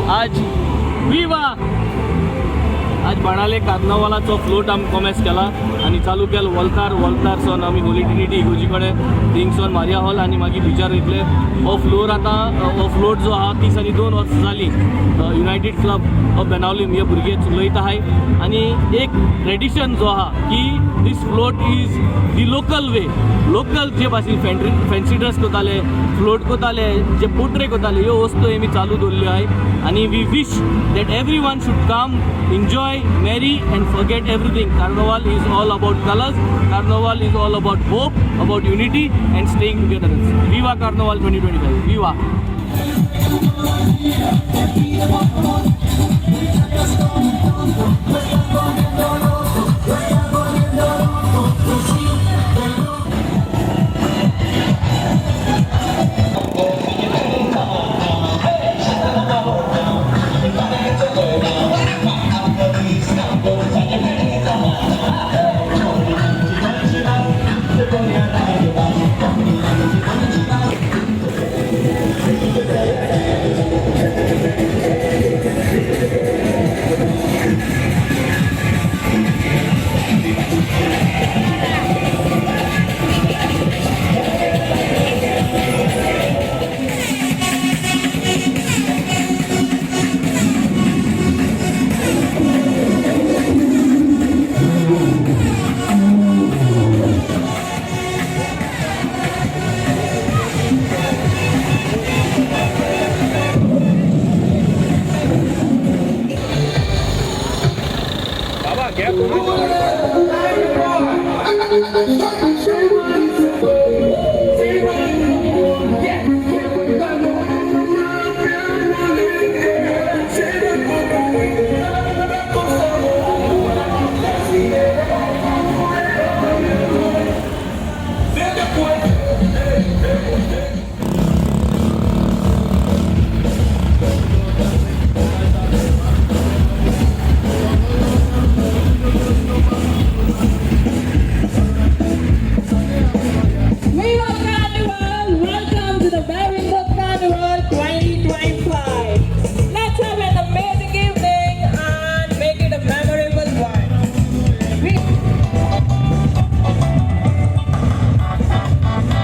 आज विवा आज बाणाले कार्नवालाचो फ्लोट आमी कोमेस केला आनी चालू केलो वल्तार वल्तार सन आमी होली ट्रिनिटी इगोजी कडेन थिंगसून मारिया हॉल आनी मागीर बिचार वयतले. हो फ्लोर आतां हो फ्लोट जो आहा 32 वर्सां जालीं युनायटेड क्लब ऑफ बेनावलीम हे भुरगे चलयता आहाय आनी एक ट्रेडिशन जो आहा की this float is the local way. Local जे भाशेन फॅन्सी ड्रेस करताले, फ्लोट करताले, जे पोट्रे करताले, ह्यो वस्तू आमी चालू दवरल्यो आहाय आनी we wish that everyone should come, enjoy, merry and forget everything. Carnival is all about colours, Carnival is all about hope, about unity and staying together. Viva Carnival 2025, viva. Viva Carnival! Welcome to the Barrington Carnival 2025. Let's have an amazing evening and make it a memorable one.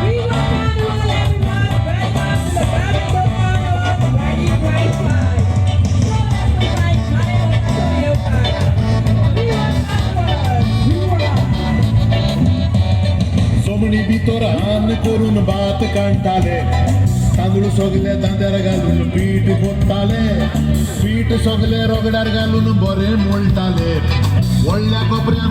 Viva Carnival, everyone! Welcome to the Barrington Carnival 2025. So let's my name is Antonio Carnival. Viva Carnival! Somani भितर आन करून भात काडटाले, तांदूळ सगले तांद्यार घालून पीठ कोत्ताले, पीठ सगले रगड्यार घालून बरें मोळटाले, व्हडल्या कोपऱ्यार.